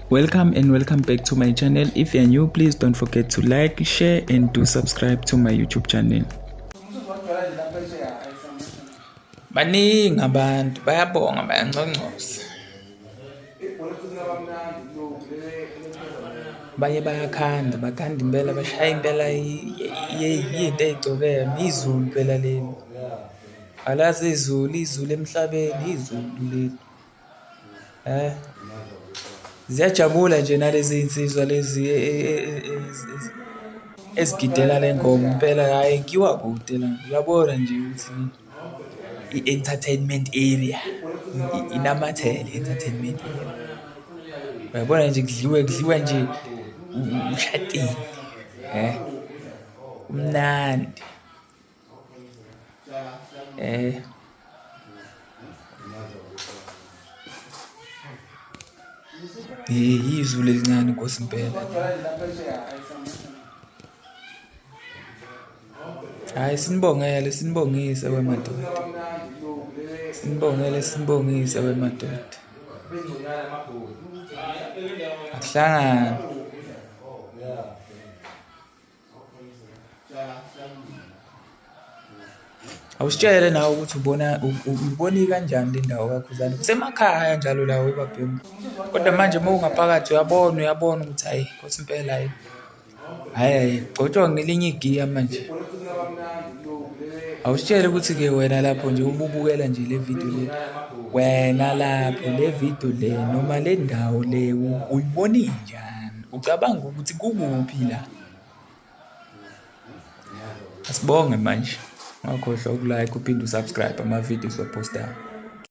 Welcome and welcome back to my channel. If you are new, please don't forget to like, share and do subscribe to my YouTube channel. Baningi abantu bayabonga bayanconcoza. Abanye bayakhanda, bakhanda impela bashaya impela yinto ey'gcokeme, izulu phela leli. Alazi izulu, izulu emhlabeni, izulu leli. Ziyajabula nje nalezi iy'nsizwa lezi ezigidela le ngoma impela hhayi kuyiwa kude la, uyabona nje ukuthi i-entertainment area inamathele i-entertainment area. Uyabona nje kudliwe kudliwa nje ushatini kumnandi . Izulu elincane Nkosi impela. Hhayi sinibongele sinibongise wemadoda. Sinibongele sinibongise wemadoda. Akuhlangani. Awusitshele nawe ukuthi ubona uyibona ikanjani le ndawo kaKhuzani. Kusemakhaya njalo la webabhemu. Kodwa manje uma ungaphakathi uyabona uyabona ukuthi hhayi Nkosi impela hhayi. Hhayi hhayi kugcotshwa ngelinye igiya manje. Awusitshele ukuthi-ke wena lapho nje ububukela nje le video le, wena lapho le video le noma le ndawo le uyibona injani? Ucabanga ukuthi kukuphi la? Asibonge manje. Ungakhohlwa uku-like uphinde u-subscribe ama-video esiwaphostayo.